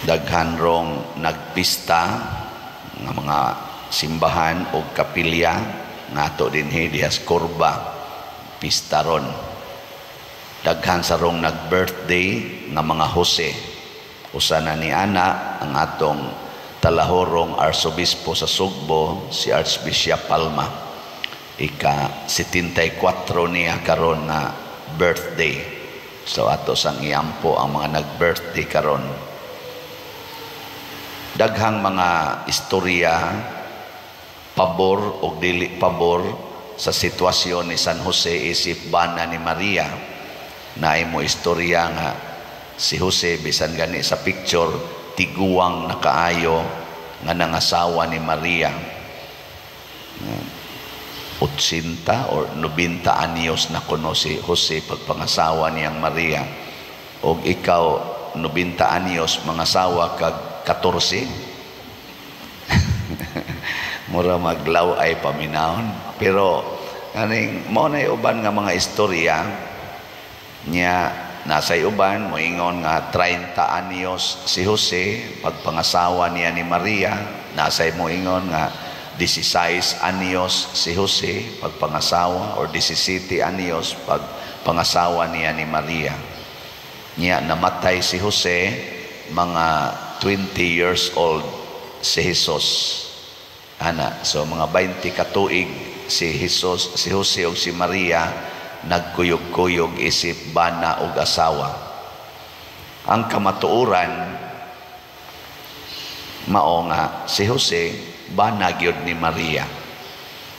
Daghan rong nagpista nga mga simbahan o kapilya ngato dinhi dihas Kurba, pista ron. Daghan sa rong nag-birthday nga mga Jose. Usa na ni ana ang atong talahorong arsobispo sa Sugbo, si Archbishop Palma. Ika 74 niya karon nga birthday. So ato sang iampo ang mga nag-birthday karon. Daghang mga istorya pabor o dili pabor sa sitwasyon ni San Jose isip bana ni Maria. Naay mo istorya nga si Jose, bisan gani sa picture, tiguang na kaayo nga nangasawa ni Maria. 80 or 90 anyos na kuno si Jose pagpangasawa niyang Maria. Og ikaw 90 anyos, mangasawa kag 14, mura maglaw ay paminahon. Pero kaning mao na uban nga mga istorya niya. Nasa uban moingon nga 30 anyos si Jose pagpangasawa niya ni Maria. Nasa moingon nga 16 anyos si Jose pagpangasawa or 17 anyos pagpangasawa niya ni Maria. Niya namatay si Jose, mga 20 years old si Jesus ana. So mga 20 katuig si Jesus, si Jose ug si Maria nagkuyog-kuyog isip bana ug asawa. Ang kamatuoran mao nga si Jose bana gyud ni Maria.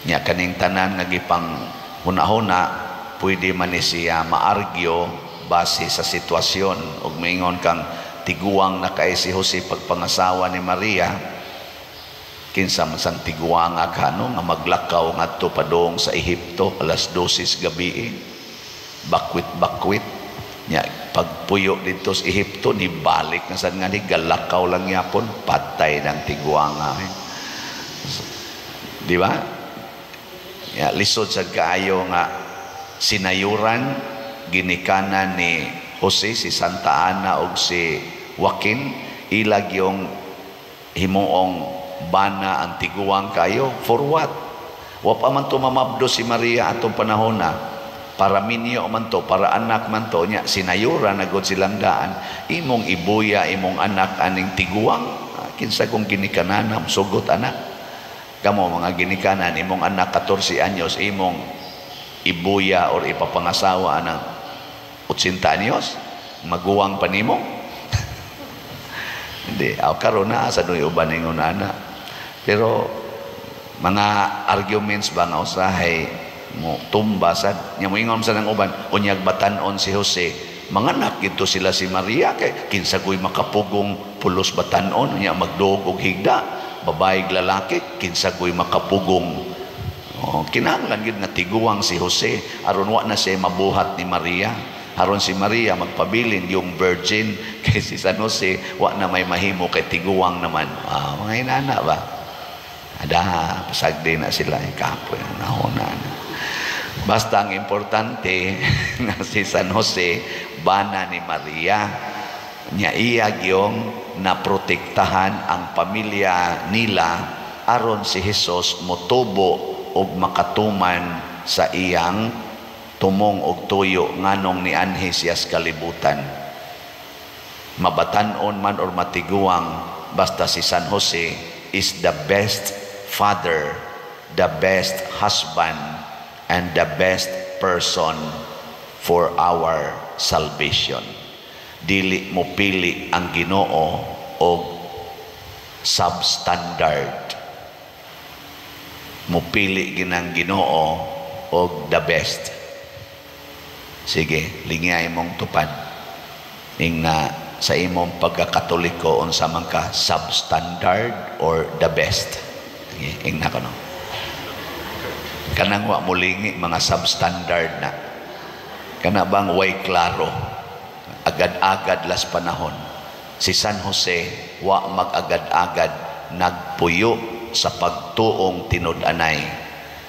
Nya kaning tanan nga gipang hunahuna, pwede man ni siya maargyo base sa sitwasyon. Ug moingon kang tiguang na kay si Jose pagpangasawa ni Maria, kinsa man sang tiguanga ka no nga maglakaw ngadto padung sa Ehipto alas 12 gabi, bakwit-bakwit? Nya pagpuyo didto sa Ehipto, ni balik na sad nga ni galakaw lang yapon, patay ng tiguanga eh. Di ba ya, lisod sad kaayo nga sinayuran ginikanan ni Jose si Santa Ana ug si Joaquin, ilag yung himuong bana ang tiguang kayo. For what? Wa pa man to mamabdo si Maria atong panahon na para minyo man to, para anak man to. Nya sinayura na gud silang daan. Imong ibuya imong anak aning tiguang? Kinsa kong ginikanan sugot anak? Kamo mga ginikanan, imong anak 14 anyos, imong ibuya or ipapangasawa anang 80 anyos, maguwang pa nimo? Hindi aw karon na sa duy uban ingon ana. Pero mga arguments ba nga usahay mo tumba sad nya, moingon sa nang uban, unyag batan-on si Jose, manganak gito sila si Maria, kay kinsa koy makapugong pulos batan-on? Nya magduog og higda, babae, lalaki, kinsa koy makapugong? Oh, kinahanglan gid nga tiguang si Jose aron wa na siya mabuhat ni Maria, aron si Maria magpabilin yung virgin, kay si San Jose wa na may mahimo kay tiguang naman. Ah, mga inana ba, ada pasagdi na sila kapoy nahuna na. Basta ang importante nga si San Jose bana ni Maria. Nya iya gyong naprotektahan ang pamilya nila aron si Jesus motubo og makatuman sa iyang tumong og tuyo nganong nianhi siya sa kalibutan. Mabatan-on man or matiguang, basta si San Jose is the best father, the best husband, and the best person for our salvation. Dili mo pili ang Ginoo og substandard. Mupili ginang Ginoo og the best. Sige, lingay mong tupad. Ingna sa imong pagkakatoliko, unsa man ka, substandard or the best? Sige, ingna ko no. Kanang wa molingi, mga substandard na. Kana bang way klaro? Agad-agad las panahon. Si San Jose wa mag-agad-agad, nagpuyo sa pagtuong tinud-anay.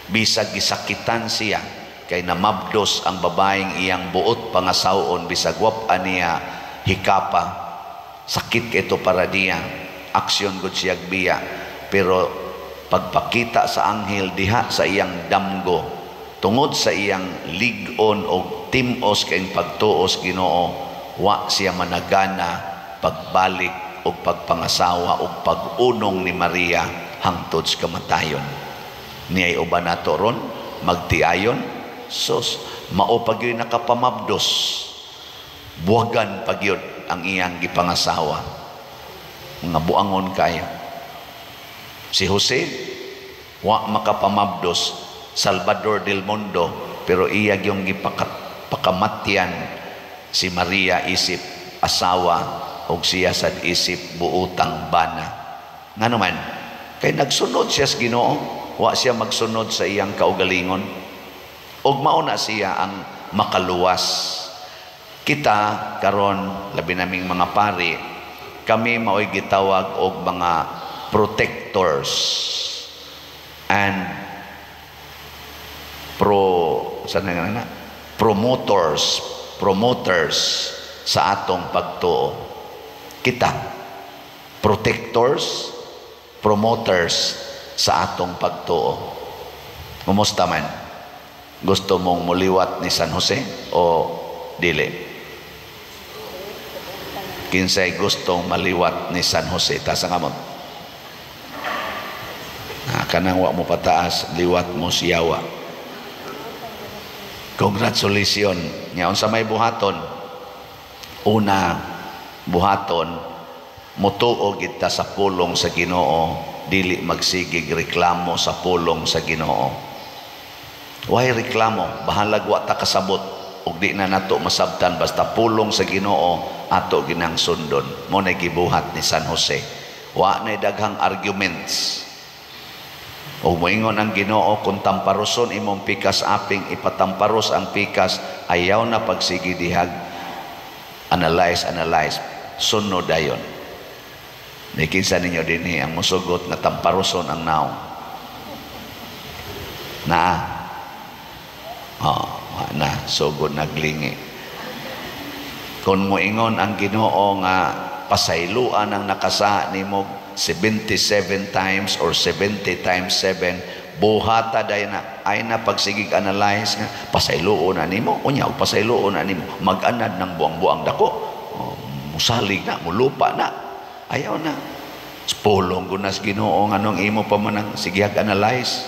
Bisag gisakitan siya kay namabdos ang babaeng iyang buot pangasawon, bisag wa pa niya hikapa. Sakit kay ito para niya. Aksyon gud siya biya. Pero pagpakita sa anghel diha sa iyang damgo, tungod sa iyang lig-on og tim-os kayong pagtuos Ginoo, wa siya managana pagbalik og pagpangasawa og pag-unong ni Maria hangtod sa kamatayon. Niay uban nato ron magtiayon, sus, mao pa gyud nakapamabdos, buwagan pa gyud ang iyang gipangasawa. Mga buangon kayo. Si Jose wa makapamabdos, Salvador del Mundo, pero iya gyung gipakamatyan si Maria isip asawa og siya sad isip buotang bana. Ngano man? Kay nagsunod siya sa Ginoo, wa siya magsunod sa iyang kaugalingon. Og mao na siya ang makaluwas. Kita karon, labi naming mga pari, kami mao'y gitawag og mga protectors and pro sa na na promoters promoters sa atong pagtuo. Kita, protectors, promoters sa atong pagtuo. Kumusta man? Gusto mong muliwat ni San Jose o dili? Kinsay gustong maliwat ni San Jose? Taas ang kamot. Ah, kanang wa mo pataas, liwat mo siyawa. Congratulations. Nya unsa may buhaton? Una, buhaton, mutuo gid ta sa pulong sa Ginoo, dili magsigig reklamo sa pulong sa Ginoo. Why reklamo? Bahalag wa ta kasabot ug di na nato masabtan, basta pulong sa Ginoo ato ginang sundon. Mo na gibuhat ni San Jose. Wa na daghang arguments. Ug moingon ang Ginoo, kung tamparoson imong pikas aping, ipatamparos ang pikas, ayaw na pagsigi dihag analyze, analyze, sunod dayon. Ni kinsa ninyo dinhi ang musugot nga tamparoson ang naong? Naa? Oh, wa na sugod naglingi. Kung moingon ang Ginoo nga pasayloan ang nakasa nimo 77 times or 70 times 7, buhata dayon na. Ay na pagsigig analyze nga pasayloon na nimo, unya og pasayloon na nimo, mag-anad ng buang-buang dako, oh, musalig na, mulupa na. Ayaw na. Pulong ko nas Ginoo, nganong imo pa man ang sigihag analyze?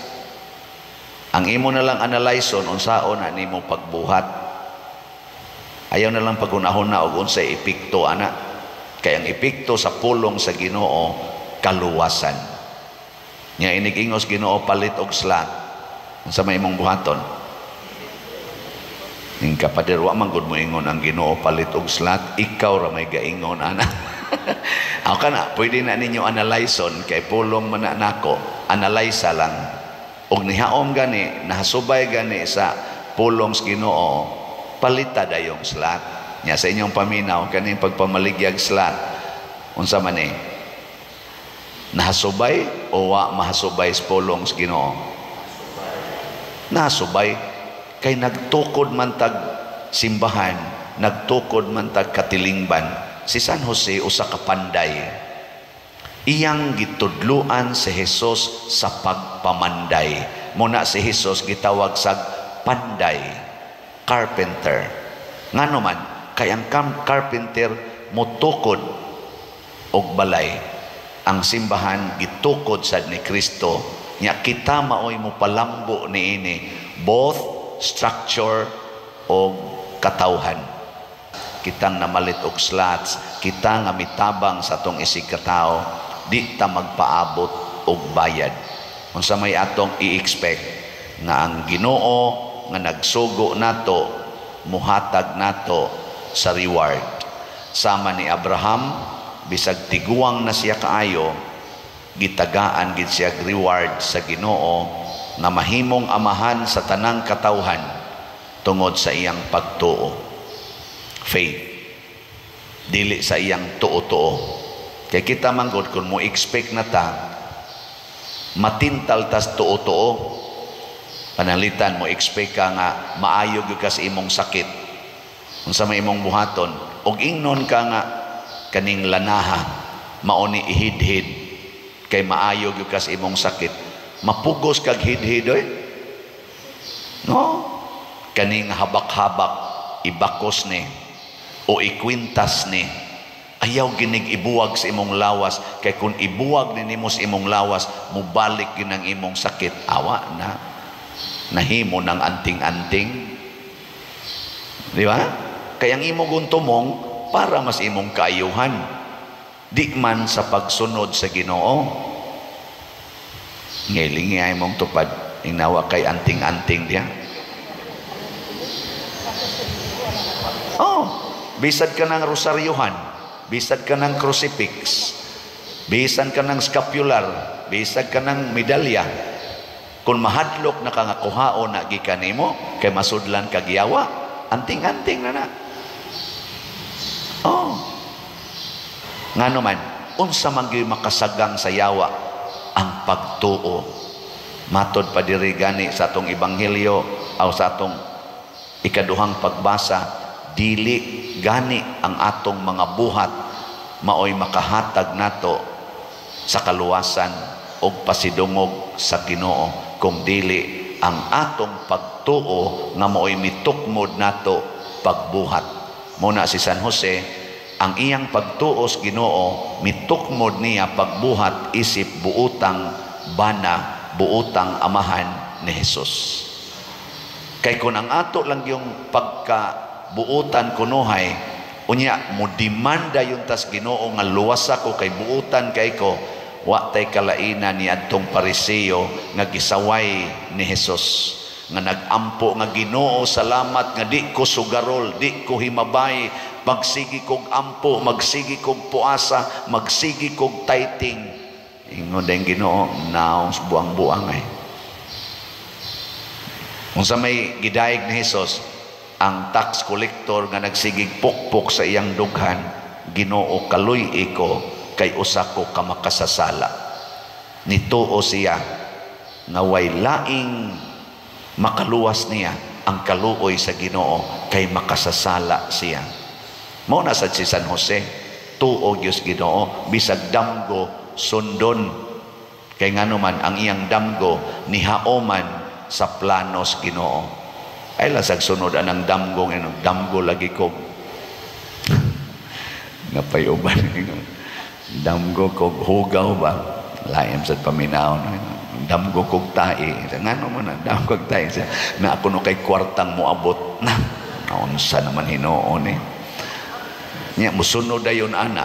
Ang imo na lang analyze on unsaon na nimo pagbuhat. Ayaw na lang pagunahon na og unsay epekto ana. Kay ang epekto sa pulong sa Ginoo, kaluwasan. Nya inig ingos Ginoo, palit og slot, unsa may imong buhaton? Ning kapader, wa man gud moingon ang Ginoo palit og slot, ikaw ra may gaingon ana. Ako kana, pwede na ninyo analyze-on kay pulong man na nako, analyze lang. Og nihaom gani, nahasubay gani sa pulong sa Ginoo, palita dayong slot. Nya sa inyong paminaw kaning pagpamaligyag slot, unsa man ni? Nahasubay o wa mahasubay sa pulong sa Ginoo? Nahasubay kay nagtukod man tag simbahan, nagtukod man tag katilingban. Si San Jose usa ka panday. Iyang gitudluan si Jesus sa pagpamanday. Muna si Jesus gitawag sa panday, carpenter. Ngano man? Kay ang carpenter motukod og balay. Ang simbahan gitukod sad ni Kristo. Nya kita maoy mo palambo niini, both structure og katawhan. Kitang namalit og slots, kita nga mitabang sa atong isig katao, di ta magpaabot og bayad. Unsa may atong i-expect? Nga ang Ginoo nga nagsugo nato muhatag nato sa reward. Sama ni Abraham, bisag tiguang na siya kaayo, gitagaan gid siya reward sa Ginoo nga mahimong amahan sa tanang katawhan tungod sa iyang pagtuo. Faith. Dili sa iyang tuo-tuo. Kay kita man gud, kung mo expect na ta, matintal tas tuo-tuo. Panalitan mo expect ka nga maayo gyud ka sa imong sakit. Unsa may imong buhaton? Og ingnon ka nga Kaning lanaha mao ni ihidhid kay maayo gyud kas imong sakit. Mapugos kag hidhid oy, no? Kaning habak-habak, ibakos ni o ikwintas ni. Ayaw ginig ibuwag sa imong lawas, kay kung ibuwag ni nimo sa imong lawas, mubalik gyud ang imong sakit. Awa na, nahimo ng anting-anting, di ba? Kay ang imong guntumong para mas imong kaayuhan, di man sa pagsunod sa Ginoo. Ngilingi ay mong tupad, inawa kay anting-anting diya. Oh, bisad ka ng rosaryuhan, bisad ka ng crucifix, bisan ka ng scapular, bisad ka ng medalya. Kung mahadlok na ka nga kuhaon na gikan nimo, kay masudlan kag yawa, anting-anting na na. Oh. Ngano man, unsa man gyud makasagang sa yawa? Ang pagtuo. Matod pa diri gani sa atong ebanghelyo o sa atong ikaduhang pagbasa, dili gani ang atong mga buhat maoy makahatag nato sa kaluwasan og pasidungog sa Ginoo, kung dili ang atong pagtuo nga maoy mitukmod nato pagbuhat. Muna si San Jose, ang iyang pagtuo sa Ginoo mitukmod niya pagbuhat isip buutang bana, buutang amahan ni Jesus. Kay kung ang ato lang yung pagkabuutan kunuhay, unya mo demanda yung tas Ginoo nga luwas ako kay buutan kay ko, wa tay kalaina ni adtong Pariseo nga gisaway ni Jesus, nga nagampo nga, "Ginoo, salamat nga di ko sugarol, di ko himabay, magsigi kog ampo, magsigi kog puasa, magsigi kog tithing." Ingon din Ginoo, "Naong buang-buang ay." Unsa may gidayeg ni Hesus ang tax collector nga nagsigig pukpok sa iyang dughan? "Ginoo, kaluy ko kay usa ko ka makasasala." Nituo siya nga way laing makaluwas niya ang kaluoy sa Ginoo kay makasasala siya. Mao na sad si San Jose, tuo gyud Ginoo, bisag damgo sundon, kay ngano man ang iyang damgo nihaoman sa planos Ginoo. Ay lasag sunod anang damgo, ngano damgo lagi ko napayuban, damgo kog hugaw ba, laim sa paminaw, damgo kog tae. Ngano mo na damgo kog tae? Na ako no kay kwartang moabot na. Naunsa naman hinuon eh nya musunod dayon ana.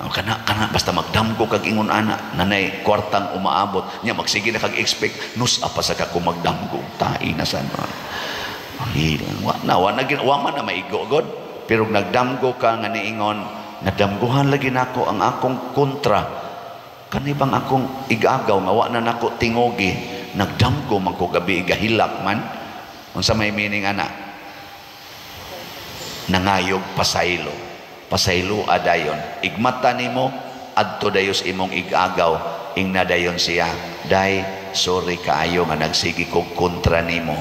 Kana kana basta magdamgo kag ingon ana, nanay kwartang umaabot nya, magsige na kag expect, nus apa sa ka kung magdamgo tae na sa wa na, wa na, wa man na maigo god. Pero nagdamgo ka nga niingon, "Nadamguhan lagi nako ang akong kontra, kani bang akong igagaw nga wa na nako tingogi, nagdamgo man ko gabi, gahilak man." Unsa may meaning ana? Nangayog pasaylo, pasaylo adayon. Igmata nimo adto dayos imong igagaw, ingna dayon siya, "Day, sorry kaayo nga nagsigi kog kontra nimo,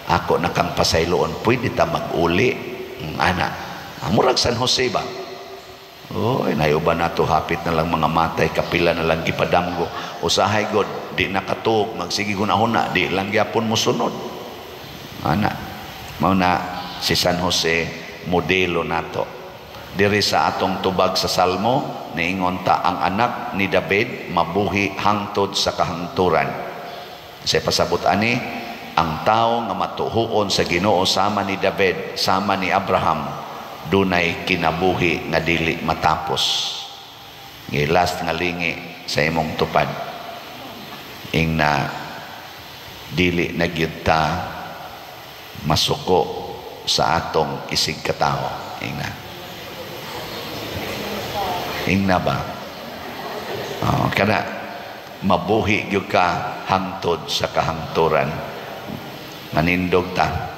ako na kang pasayloon, pwede ta mag-uli?" Ana, murag San Jose ba? Oy, nayo ba nato, hapit na lang mga matay, kapila na lang gipadamgo. Usahay god di nakatuog, magsige hunahuna, di lang gyapon mosunod ana. Mao na si San Jose, modelo nato. Diri sa atong tubag sa Salmo, niingon ta, ang anak ni David mabuhi hangtod sa kahangturan. Sa pasabot ani, ang tao nga matuhuon sa Ginoo sama ni David, sama ni Abraham, dunay kinabuhi nga dili matapos. Ngi last nga lingi sa imong tupad, ingna dili na gyud ta masuko sa atong isig katawo. Ingna, ingna ba? Oh, kana, mabuhi gyud ka hangtod sa kahangturan. Manindog ta.